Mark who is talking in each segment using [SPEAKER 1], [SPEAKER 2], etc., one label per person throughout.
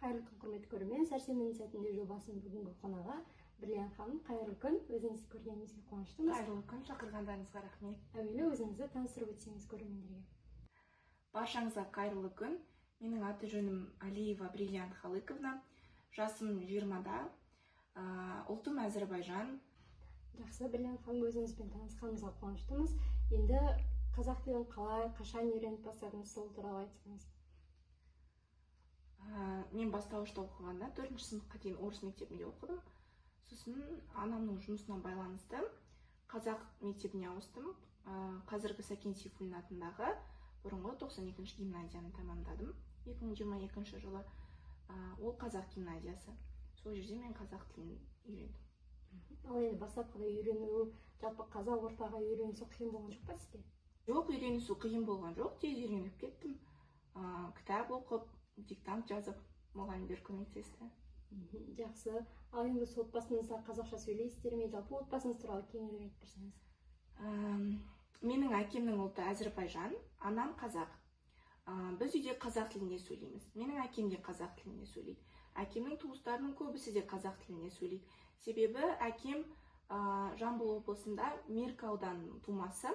[SPEAKER 1] Қайырлы күн, құрметті көрермен! Сәрсенбінің сәтінде жобасының бүгінгі қонағы Бриллиант ханым. Қайырлы күн! Өзіңізді көргенімізге қуаныштымыз.
[SPEAKER 2] Қайырлы күн, шақырғандарыңызға рахмет.
[SPEAKER 1] Әуелі өзіңізді таныстырып өтсеңіз көрермендерге.
[SPEAKER 2] Баршаңызға қайырлы күн. Менің аты жөнім Алиева Бриллиант Халыковна, жасым 20-да, ұлтым әзірбайжан.
[SPEAKER 1] Жақсы, Бриллиант ханым, өзіңізбен танысқанымызға қуаныштымыз. Енді қазақ тілін қалай, қашан үйреніп бастадыңыз, сол туралы айтсаңыз.
[SPEAKER 2] Мен бастауышта оқығанда, төртінші сыныпқа дейін орыс мектебінде оқыдым. Сосын анамның жұмысына байланысты қазақ мектебіне ауыстым. Қазіргі Сәкен Сейфуллин атындағы, бұрынғы 92-ші гимназияны тәмамдадым 2022 жылы. Ол қазақ гимназиясы, сол жерде мен қазақ тілін үйрендім.
[SPEAKER 1] Ал енді бастапқыда үйрену, жалпы қазақ ортаға үйренісу қиын болған жоқ па сізге?
[SPEAKER 2] Жоқ, үйренісу қиын болған жоқ, тез үйреніп кеттім. Кітап оқып, диктант жазып, мұғалімдер көмектесті.
[SPEAKER 1] Жақсы. Ал енді осы отбасыңызда қазақша сөйлейсіздер ме? Жалпы отбасыңыз туралы кеңірек айтып берсеңіз.
[SPEAKER 2] Менің әкемнің ұлты әзірбайжан, анам қазақ. Біз үйде қазақ тілінде сөйлейміз. Менің әкем де қазақ тілінде сөйлейді, әкемнің туыстарының көбісі де қазақ тілінде сөйлейді. Себебі әкем Жамбыл облысында Меркі ауданының тумасы.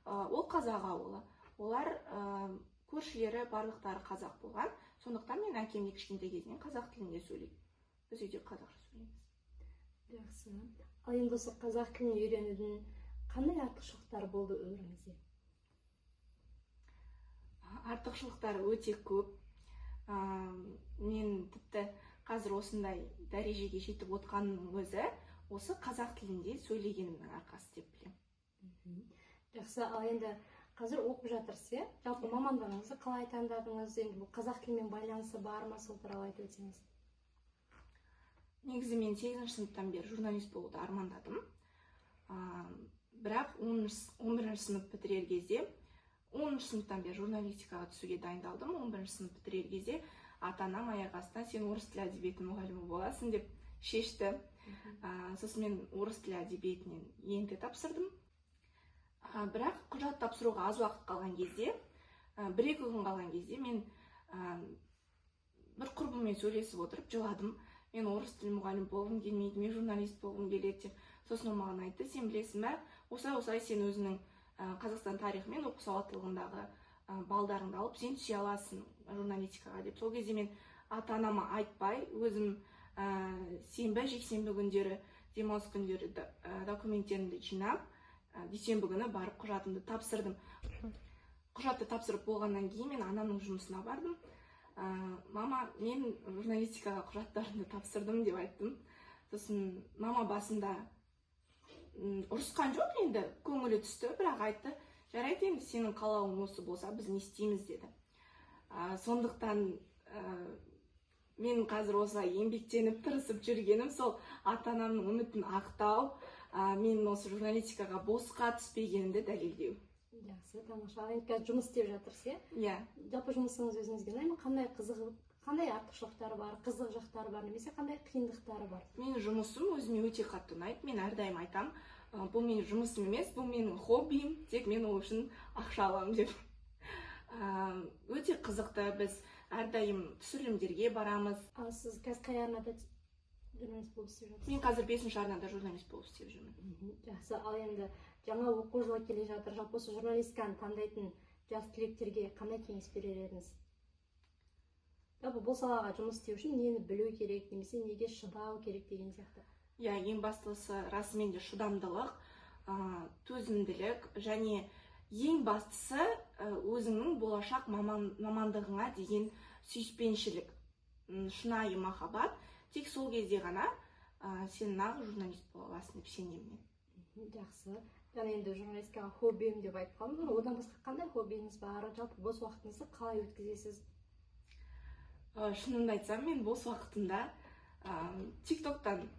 [SPEAKER 2] Ол қазақ ауылы, олар көршілері барлықтары қазақ болған. Сондықтан мен әкем де кішкентай кезінен қазақ тілінде сөйлейді, біз үйде қазақша сөйлейміз.
[SPEAKER 1] Жақсы. Ал енді осы қазақ тілін үйренудің қандай артықшылықтары болды өміріңізде?
[SPEAKER 2] Артықшылықтары өте көп. Мен тіпті қазір осындай дәрежеге жетіп отқанымның өзі осы қазақ тілінде сөйлегенімнің арқасы деп білемін.
[SPEAKER 1] Жақсы. Ал енді қазір оқып жатырсыз, иә? Жалпы мамандығыңызды қалай таңдадыңыз? Енді бұл қазақ тілімен байланысы бар ма, сол туралы айтып өтсеңіз.
[SPEAKER 2] Негізі мен сегізінші сыныптан бері журналист болуды армандадым. Бірақ 11-сынып бітірер кезде, 10-сыныптан бері журналистикаға түсуге дайындалдым. 11-сынып бітірер кезде ата анам аяқ астынан «Сен орыс тілі әдебиеті мұғалімі боласың» деп шешті. Сосын мен орыс тілі әдебиетінен ЕНТ тапсырдым. Бірақ құжат тапсыруға аз уақыт қалған кезде, 1-2 күн қалған кезде мен бір құрбыммен сөйлесіп отырып жыладым: «Мен орыс тілі мұғалімі болғым келмейді, мен журналист болғым келеді», – деп. Сосын ол маған айтты: «Сен білесің бе, осылай осылай, сен өзіңнің Қазақстан тарихы мен оқу сауаттылығындағы балдарыңды алып, сен түсе аласың журналистикаға», – деп. Сол кезде мен ата анама айтпай, өзім сенбі, жексенбі күндері, демалыс күндері документтерімді жинап, дүйсенбі күні барып құжатымды тапсырдым. Құжатты тапсырып болғаннан кейін мен анамның жұмысына бардым. «Мама, мен журналистикаға құжаттарымды тапсырдым», – деп айттым. Сосын мама басында ұрысқан жоқ, енді көңілі түсті, бірақ айтты: «Жарайды, енді сенің қалауың осы болса, біз не істейміз?» – деді. Сондықтан мен қазір осылай еңбектеніп, тырысып жүргенім сол ата анамның үмітін ақтау, мен осы журналистикаға босқа түспегенімді дәлелдеу.
[SPEAKER 1] Жақсы, тамаша. Ал енді қазір жұмыс істеп жатырсыз, иә?
[SPEAKER 2] Иә.
[SPEAKER 1] Жалпы жұмысыңыз өзіңізге ұнай ма? Қандай қызық, қандай артықшылықтары бар, қызық жақтары бар немесе қандай қиындықтары бар?
[SPEAKER 2] Менің жұмысым өзіме өте қатты ұнайды. Мен әрдайым айтамын: «Бұл менің жұмысым емес, бұл менің хоббиім, тек мен ол үшін ақша аламын», – деп. Өте қызықты, біз әрдайым түсірілімдерге барамыз.
[SPEAKER 1] Ал сіз қазір қай арнада журналист болып істеп жатырсыз?
[SPEAKER 2] Мен қазір бесінші арнада журналист болып істеп жүрмін.
[SPEAKER 1] Жақсы. Ал енді жаңа оқу жылы келе жатыр. Жалпы осы журналистиканы таңдайтын жас түлектерге қандай кеңес берер едіңіз? Жалпы бұл салаға жұмыс істеу үшін нені білу керек немесе неге шыдау керек деген сияқты.
[SPEAKER 2] Иә, ең бастысы расымен де шыдамдылық, төзімділік және ең бастысы өзіңнің болашақ мамандығыңа деген сүйіспеншілік, шынайы махаббат. Тек сол кезде ғана сен нағыз журналист бола аласың деп сенемін мен.
[SPEAKER 1] Жақсы. Жаңа енді журналистикаға хоббиім деп айтып қалдыңыз ғой, одан басқа қандай хоббиіңіз бар? Жалпы бос уақытыңызды қалай өткізесіз?
[SPEAKER 2] Шынымды айтсам, мен бос уақытымда Тик Токтан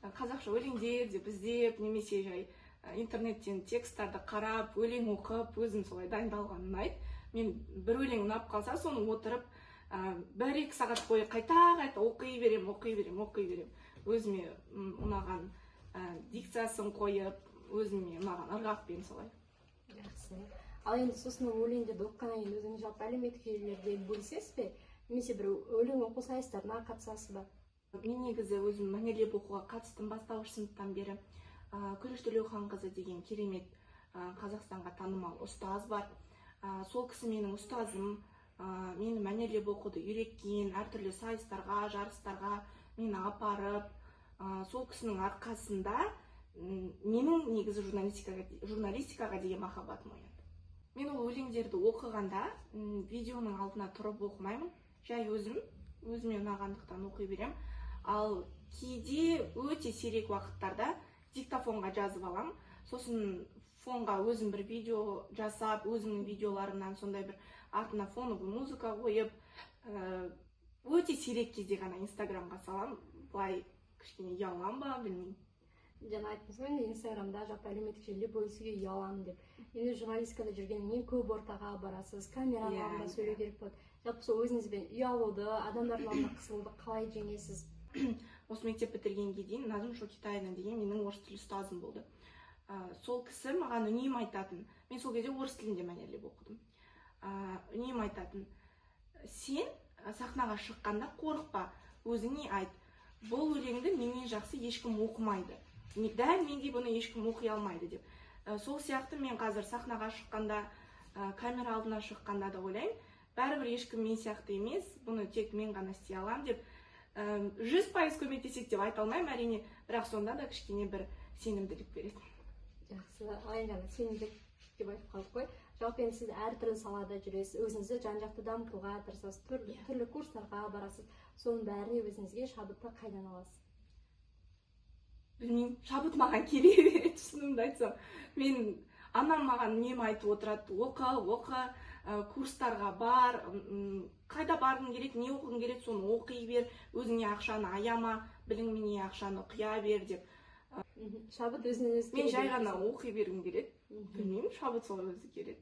[SPEAKER 2] қазақша өлеңдер деп іздеп немесе жай интернеттен тексттарды қарап, өлең оқып, өзім солай дайындалған ұнайды. Мен бір өлең ұнап қалса, соны отырып 1-2 сағат бойы қайта қайта оқи беремін, оқи беремін, оқи беремін, өзіме ұнаған дикциясын қойып, өзіме ұнаған ырғақпен солай.
[SPEAKER 1] Жақсы. Ал енді сосын ол өлеңдерді оқығаннан кейін өзіңіз жалпы әлеуметтік желілерде бөлісесіз бе? Немесе бір өлең оқу сайыстарына қатысасыз ба?
[SPEAKER 2] Мен негізі өзім мәнерлеп оқуға қатыстым бастауыш сыныптан бері. Күліш Төлеуханқызы деген керемет Қазақстанға танымал ұстаз бар. Сол кісі менің ұстазым. Мені мәнерлеп оқуды үйреткен, әртүрлі сайыстарға, жарыстарға мені апарып, сол кісінің арқасында менің негізі журналистикаға деген махаббатым оянды. Мен ол өлеңдерді оқығанда видеоның алдына тұрып оқымаймын, жай өзіме ұнағандықтан оқи беремін. Ал кейде өте сирек уақыттарда диктофонға жазып аламын, сосын фонға өзім бір видео жасап, өзімнің видеоларымнан сондай бір артына фоновый музыка қойып, өте сирек кезде ғана Инстаграмға саламын. Былай кішкене ұяламын ба, білмеймін.
[SPEAKER 1] Жаңа айттыңыз ғой енді Инстаграмда, жалпы әлеуметтік желіде бөлісуге ұяламын деп. Енді журналистикада жүргеннен кейін көп ортаға барасыз, камераның алдында сөйлеу керек болады. Жалпы сол өзіңізбен ұялуды, адамдардың алдында қысылуды қалай жеңесіз?
[SPEAKER 2] Осы мектеп бітіргенге дейін Назым Шокитаевна деген менің орыс тілі ұстазым болды. Сол кісі маған үнемі айтатын, мен сол кезде орыс тілінде мәнерлеп оқыдым. Үнемі айтатын: сен сахнаға шыққанда қорықпа, өзіңе айт, бұл өлеңді менен жақсы ешкім оқымайды, дәл мендей бұны ешкім оқи алмайды деп. Сол сияқты мен қазір сахнаға шыққанда, камера алдына шыққанда да ойлаймын, бәрібір ешкім мен сияқты емес, бұны тек мен ғана істей аламын деп. 100% көмектеседі деп айта алмаймын әрине, бірақ сонда да кішкене бір сенімділік береді.
[SPEAKER 1] Жақсы, ал енді жаңа сенімділік деп айтып қалдық қой. Жалпы енді сіз әртүрлі салада жүресіз, өзіңізді жан-жақты дамытуға тырысасыз, түрлі курстарға барасыз. Соның бәріне өзіңізге шабытты қайдан аласыз?
[SPEAKER 2] Білмеймін, шабыт маған келе береді, шынымды айтсам. Мен анам маған үнемі айтып отырады: оқы, оқы, курстарға бар, қайда барғың келеді, не оқығың келеді, соны оқи бер, өзіңе ақшаны аяма, біліміңе ақшаны құя бер деп.
[SPEAKER 1] Шабыт өзінен өзі
[SPEAKER 2] Мен
[SPEAKER 1] келе
[SPEAKER 2] жай
[SPEAKER 1] береді
[SPEAKER 2] ғана
[SPEAKER 1] дейсің.
[SPEAKER 2] оқи бергім келеді. Білмеймін, шабыт солай өзі келеді.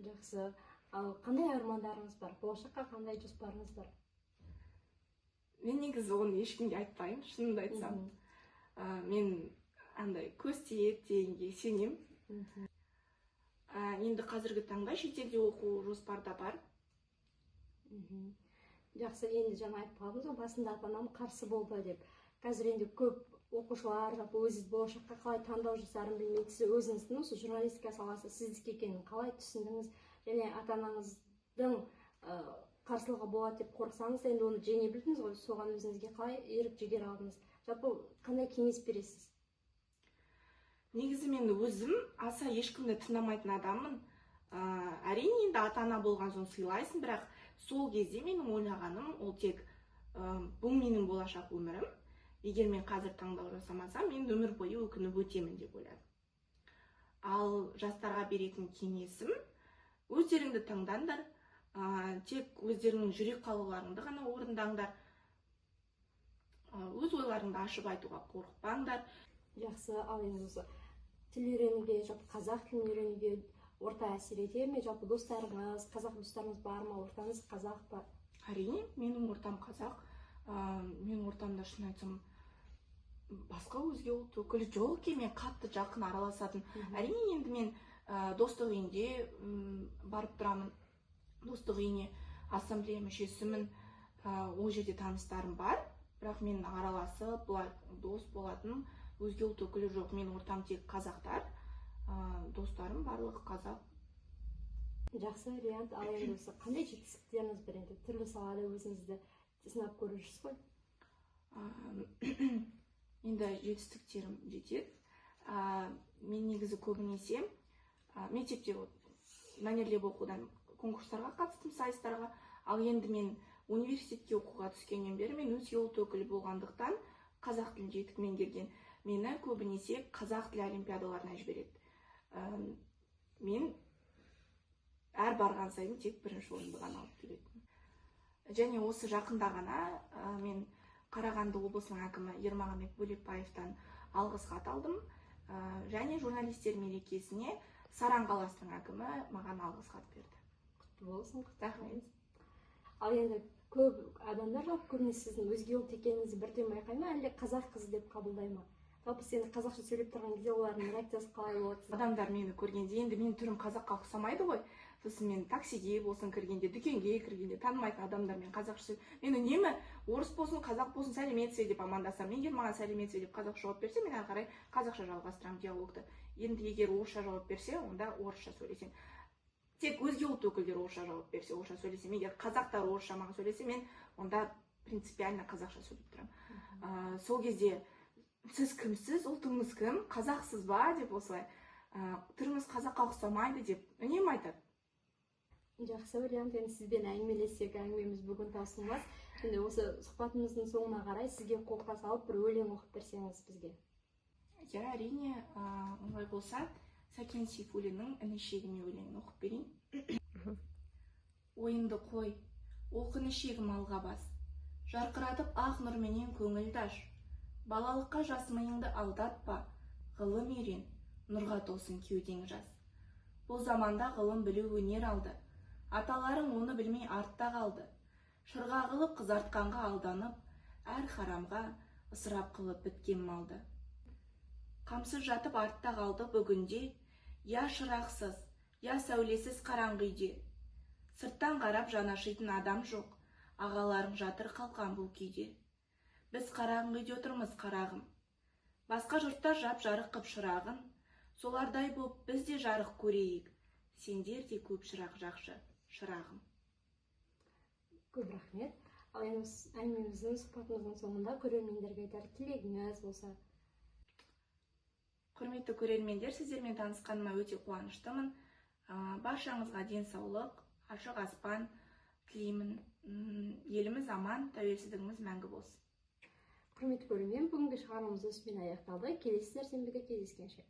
[SPEAKER 1] Жақсы. Ал қандай армандарыңыз бар? Болашаққа қандай жоспарыңыз бар?
[SPEAKER 2] Мен негізі оны ешкімге айтпаймын, шынымды айтсам. Мен андай көз тиеді дегенге сенемін. Енді қазіргі таңда шетелде оқу жоспарда бар.
[SPEAKER 1] Жақсы, енді жаңа айтып қалдыңыз ғой, басында ата-анам қарсы болды деп. Қазір енді көп оқушылар жалпы өзі болашаққа қалай таңдау жасарын білмейді. Сіз өзіңіздің осы журналистика саласы сіздікі екенін қалай түсіндіңіз? Және ата-анаңыздың қарсылығы болады деп қорықсаңыз, енді оны жеңе білдіңіз ғой, соған өзіңізге қалай ерік жігер алдыңыз? Жалпы қандай кеңес бересіз?
[SPEAKER 2] Негізі мен өзім аса ешкімді тыңдамайтын адаммын. Әрине енді ата-ана болған соң сыйлайсың, бірақ сол кезде менің ойлағаным ол тек, бұл менің болашақ өмірім. Егер мен қазір таңдау жасамасам, мен өмір бойы өкініп өтемін деп ойладым. Ал жастарға беретін кеңесім: өздеріңді таңдаңдар, тек өздеріңнің жүрек қалауларыңды ғана орындаңдар, өз ойларыңды ашып айтуға қорықпаңдар.
[SPEAKER 1] Жақсы, ал енді осы тіл үйренуге, жалпы қазақ тілін үйренуге орта әсер ете ме? Жалпы достарыңыз, қазақ достарыңыз бар ма? Ортаңыз қазақ па?
[SPEAKER 2] Әрине, менің ортам қазақ. Менің ортамда, шын айтсам, басқа өзге ұлт өкілі жоқ екен, мен қатты жақын араласатын. Әрине, енді мен достық үйінде барып тұрамын. Достық үйіне ассамблея мүшесімін. Ол жерде таныстарым бар, бірақ мен араласып, былай дос болатын өзге ұлт өкілі жоқ. Менің ортам тек қазақтар. Достарым барлығы қазақ.
[SPEAKER 1] Жақсы, Риант, ал енді осы қандай жетістіктеріңіз бар енді? Түрлі салада өзіңізді сынап көріп жүрсіз ғой.
[SPEAKER 2] Енді жетістіктерім жетеді. Мен негізі көбінесе, мектепте мәнерлеп оқудан конкурстарға қатыстым, сайыстарға. Ал енді мен университетке оқуға түскеннен бері мен өзге ұлт өкілі болғандықтан, қазақ тілін жетік меңгерген, мені көбінесе қазақ тілі олимпиадаларына жібереді. Мен әр барған сайын тек бірінші орынды ғана алып келетінмін. Және осы жақында ғана, мен Қарағанды облысының әкімі Ермағанбет Бөлекпаевтан алғыс хат алдым. Және журналистер мерекесіне Саран қаласының әкімі маған алғыс хат берді.
[SPEAKER 1] Құтты болсын, құтты
[SPEAKER 2] Рахмет.
[SPEAKER 1] болсын. Ал енді көп адамдар жалпы көбінесе сіздің өзге ұлт екеніңізді бірден байқай ма, әлде қазақ қызы деп қабылдай ма? Жалпы сен қазақша сөйлеп тұрған кезде олардың реакциясы қалай болады?
[SPEAKER 2] Адамдар мені көргенде, енді менің түрім қазаққа ұқсамайды ғой. Сосын мен таксиге болсын кіргенде, дүкенге кіргенде танымайтын адамдармен қазақша, мен үнемі орыс болсын, қазақ болсын, «Сәлеметсіз бе» деп амандасамын. Егер маған «Сәлеметсіз бе» деп қазақша жауап берсе, мен ары қарай қазақша жалғастырамын диалогты. Енді егер орысша жауап берсе, онда орысша сөйлесемін. Тек өзге ұлт өкілдері орысша жауап берсе, орысша сөйлесемін. Егер қазақтар орысша маған сөйлесе, мен онда принципиально қазақша сөйлеп тұрамын. Сол кезде «Сіз кімсіз, ұлтыңыз кім, қазақсыз ба?» деп осылай, «Түріңіз қазаққа ұқсамайды» деп үнемі айтады.
[SPEAKER 1] Жақсы вариант. Енді сізбен әңгімелессек, әңгімеміз бүгін таусылмас. Енді осы сұхбатымыздың соңына қарай сізге қолқа салып, бір өлең оқып берсеңіз бізге.
[SPEAKER 2] Иә, әрине. Олай болса, Сәкен Сейфуллиннің «Інішегіме» өлеңін оқып берейін. Ойынды қой, оқы, інішегім, алға бас, жарқыратып ақ нұрменен көңілді аш. Балалыққа жас миыңды алдатпа, ғылым үйрен, нұрға толсын кеудең жас. Бұл заманда ғылым білу өнер алды, аталарың оны білмей артта қалды. Шырға қылып қызартқанға алданып, әр харамға ысырап қылып біткен малды. Қамсыз жатып артта қалды бүгінде, я шырақсыз, я сәулесіз қараңғы үйде. Сырттан қарап жан ашитын адам жоқ, ағаларың жатыр қалқан бұл күйде. Біз қараңғы үйде отырмыз, қарағым, басқа жұрттар жап жарық қып шырағын. Солардай боп біз де жарық көрейік, сендер де көп шырақ жақшы, шырағым.
[SPEAKER 1] Көп рахмет. Ал енді осы әңгімеміздің, сұхбатымыздың соңында көрермендерге айтар тілегіңіз болса.
[SPEAKER 2] Құрметті көрермендер, сіздермен танысқаныма өте қуаныштымын. Баршаңызға денсаулық, ашық аспан тілеймін. Еліміз аман, тәуелсіздігіміз мәңгі болсын.
[SPEAKER 1] Құрметті көрермен, бүгінгі шығармамыз осымен аяқталды. Келесі сәрсенбіде кездескенше.